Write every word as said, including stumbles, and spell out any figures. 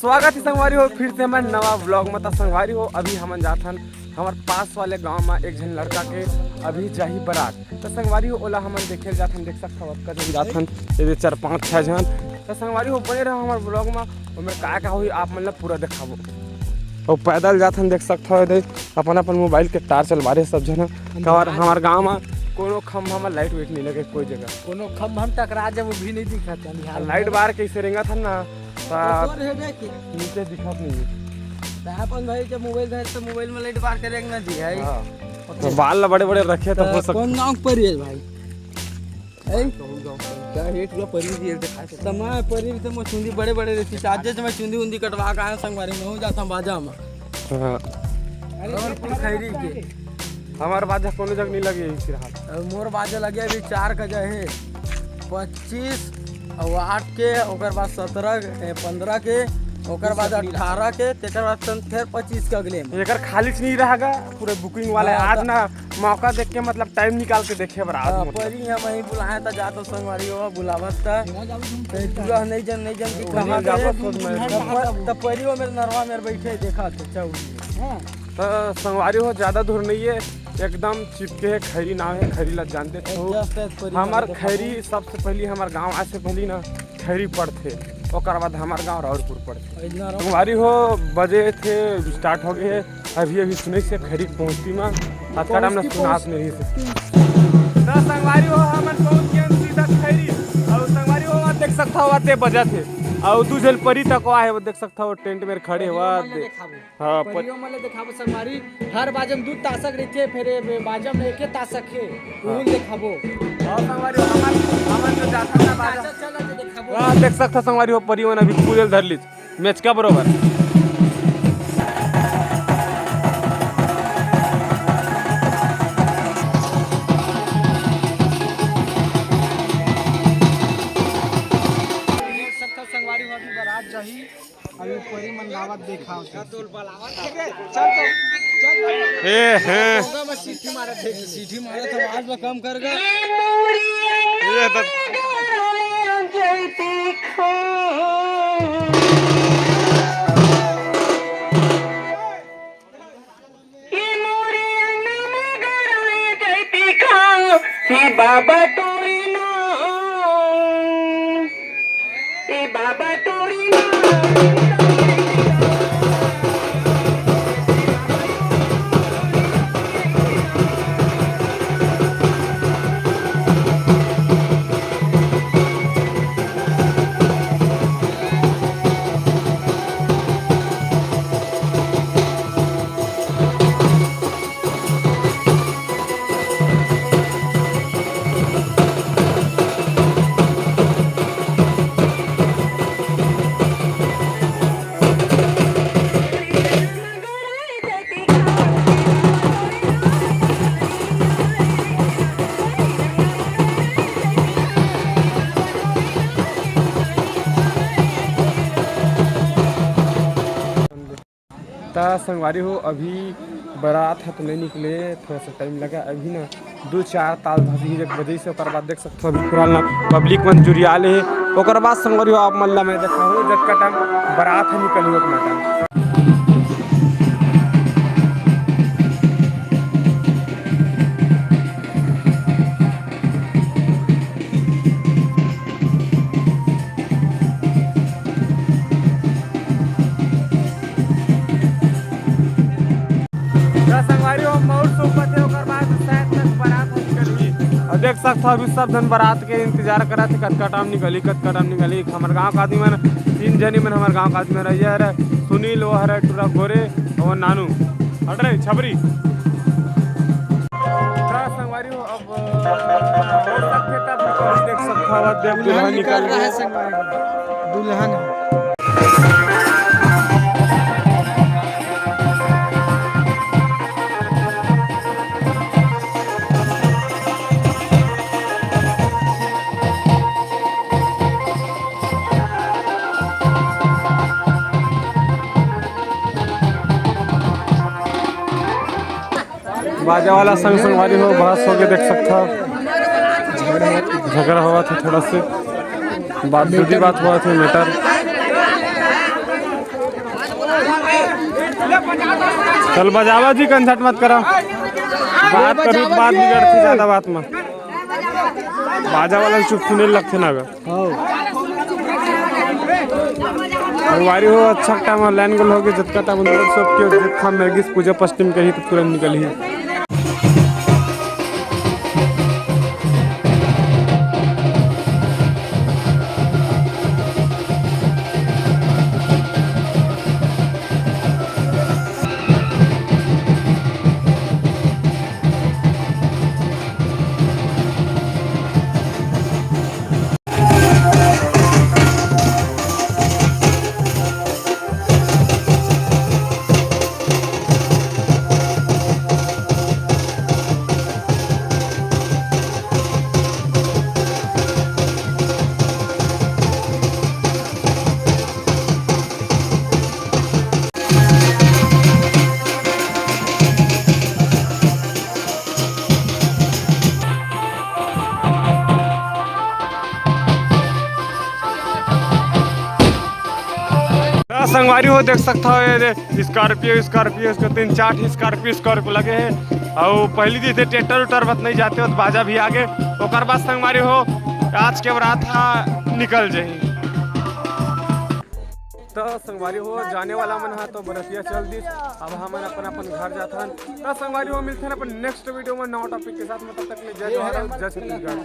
स्वागत है संगवारी हो फिर से हमर नवा व्लॉग में। त संगवारी हो, अभी हमन जाथन हमर पास वाले गांव में एक झन लड़का के अभी जाही बारात। त संगवारी हो, ओला हमन देखे ल जाथन। देख सकत हव, अतका झन जाथन, ये दे चार पाँच छह झन। त संगवारी हो, बने रहो हमर व्लॉग में, ओमे का का होही आप मन ला पूरा देखाबो। अउ पैदल जाथन, देख सकत हव, ये दे अपन अपन मोबाइल के तार चलवा रहे सब झन। काबर हमर गांव में कोनो खंभा में लाइट वाइट नहीं लगे कोई जगह। कोनो खंभा में टकरा जब, वो भी नहीं दिखत है, लाइट बार के अइसे रेंगत हन ना, त तोर हेबे के। नीचे दिखत नहीं है। त अपन भाई जब मोबाइल धरे त मोबाइल में लाइट बार के रेंगना जी है। हाँ। तो बाल ला बड़े बड़े रखे त हो सकता। कौन गांव के परी है भाई? हैं? का हेट पूरा परी भी दिखा सकता। त मैं परी भी त मैं चुंदी बड़े बड़े रहती, आज से मैं चुंदी उंदी कटवा के आया संगवारी, मैं हूँ जाता हूँ बाजा में। हाँ। अरे, और कुल खैरी के। हमार बाजा कोनो जग नहीं लगे फिलहाल। अब मोर बाजा लगे अभी चार का जहे, पच्चीस और आठ के, ओकर बाद सत्रह, ए, पन्द्रह के, ओकर बाद अठारह के, तेकर बाद फिर पच्चीस के अगले में। एकर खाली नहीं रहेगा, पूरे बुकिंग वाला है। हाँ, आज त ना मौका देख के, मतलब, टाइम निकाल के देखे बर आज, हाँ, मतलब। परी हम वहीं बुलाए त जात हो संगवारी हो, बुलावत त। त पूरा नहीं जन, नहीं जन की वहीं कहाँ जाबो गए? सोच में। त प-, त परी हो मेरे नरवा मेरे बैठे, देखा त चौरी। हाँ। त संगवारी हो, ज्यादा दूर नहीं है, एकदम चिपके है खैरी नाम है, खैरी ला जानते हो। Just परी हमर नाम है, खैरी सबसे पहली हमर गांव आए से पहली ना खैरी पड़थे, ओकर बाद हमर गांव राउरपुर पड़थे। इतना रहो। संगवारी हो, बजे थे, स्टार्ट हो गए, अभी अभी सुने से खैरी पहुंचती में, आज का टाइम ना पहुंचती, सुनात पहुंच- नहीं से। त संगवारी हो, हमन पहुंच गए सीधा खैरी। और संगवारी हो, वहाँ देख सकता हो, आते बजा थे। और दू झन परी तक आए, वो देख सकता हो, टेंट में खड़े हुआ। हाँ, प- परियो मन ले देखाबो संगवारी, हर बाजा में दू तासक रहिथे, फेर ए बाजा में एके तासक हे, हाँ। उहू ल देखाबो। हाँ, संगवारी हो, हमन, हमन जो जाथन ना बाजा। तासक चला के देखाबो। हाँ, देख सकथव संगवारी हो, परियो मन अभी पूरे ल धर लीस, मेचका बरोबर। देख सकथव संगवारी हो, अभी बारात जाही। अभी परी मन गावत देखाव। चल तो, चल तो। ए, हैं। होगा बस सीटी मारत है, सीटी मारत है, आवाज ला कम कर गा। ये तो ए मोरे अंगना में गरई जैती का, ए बाबा तोरी ना, ए बाबा तोरी ना। त संगवारी हो, अभी बारात ह तो नहीं निकले, थोड़ा सा टाइम लगा। अभी ना दो चार ताल धसी जब बजे से, ओकर बाद देख सकथव अभी पूरा ना पब्लिक मन जुरिया ले हे। ओकर बाद संगवारी हो, आप मन ला मैं देखाहूँ, जतका टाइम बारात ह निकलही ओतना टाइम। त संगवारी हो, मउर सूपत हे, ओकर बाद शायद तक बारात ह निकलही। अउ देख सकथव, अभी सब झन बारात के इंतजार करत हे, कतका टाइम निकलही, कतका टाइम निकलही। हमर गांव के आदमी मन, तीन झनी मन हमर गांव के आदमी मन, ये हरे सुनील, वो हरे टूरा गोरे, अउ वो नानू। हट रे, छबरी। त संगवारी हो, अब हो सकथे तब निकलही, देख सकथव, अब देख दुल्हन दुल्हन निकल निकल रहा है गए। संगवारी, दुल्हन है। बाजा वाला संग संगवारी हो, बहस होके देख सकथव, झगड़ा होवत हे थोड़ा से, बात, जूदी बात होवत हे, मैटर। चल बजावा जी, कंझट मत करा। बात करू त बात बिगड़थे ज्यादा बात में। बाजा वाला चुप सुने लगथे ना गा। संगवारी हो, अच्छा टाइम लाइन गोल होगे, जतका टाइम उन्होंने सब के जतका मेरगिस पूजा पश्चिम के ही तो तुरंत निकल ही। त संगवारी हो, देख सकत हव, ये दे Scorpio, Scorpio, इसके तीन चार ठी Scorpio, Scorpio लगे हे। अउ पहली जैसे ट्रैक्टर उटर बत नहीं जाते हो, तो बाजा भी आगे। ओकर बाद संगवारी हो, आज के बरात हा निकल जाही। त संगवारी हो, जाने वाला मन हा तो बरतिया चल दिस। अब हमन अपन अपन घर जाथन। त संगवारी हो, मिलथन अपन नेक्स्ट वीडियो में नवा टॉपिक के साथ में। तब तक के लिए जय जोहार, जय छत्तीसगढ़।